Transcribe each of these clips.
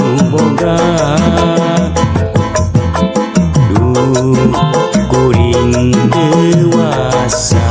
nu boga. Duh kuring dewasa.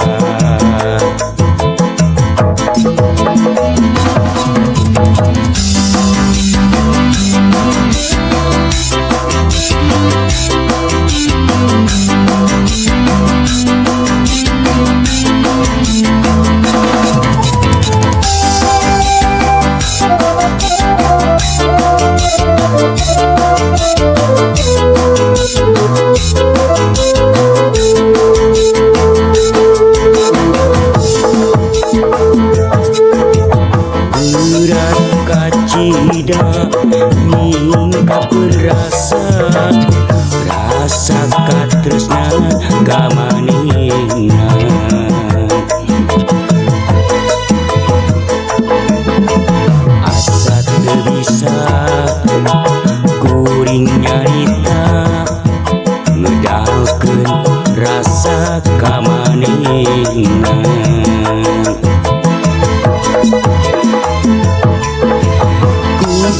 Berat kacida nyingkapkeun rasa, rasa katresna ka manehna. Asa teu bisa kuring nyarita ngedalkeun rasa ka manehna.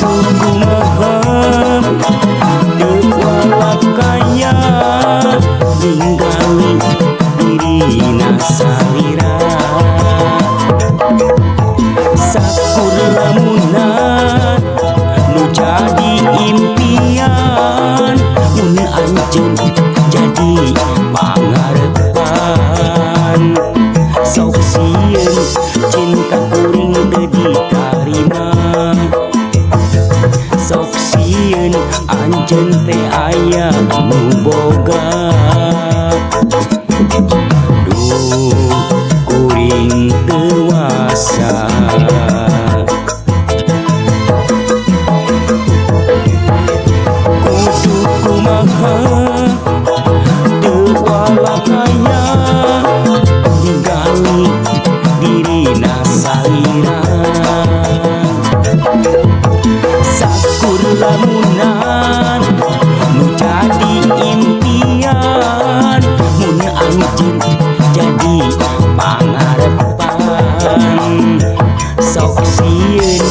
Kudu kumaha teu walakaya ninggali dirina salira. Sakur lamunan nu jadi impian, mun anjeun jadi pangarepan. Sok sieun cinta kuring teu ditarima, sok sieun anjeun teh aya nu boga. Duh kuring teu wasa. Kudu kumaha teu walakaya ningali dirina salira. Sakur lamunan nu jadi impian, mun anjeun jadi pangarepan. Sok sieun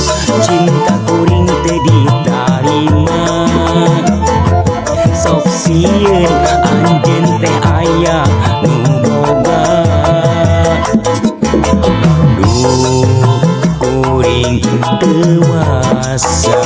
cinta kuring teu ditarima, sok sieun anjeun teh aya nu boga. Duh kuring teu wasa.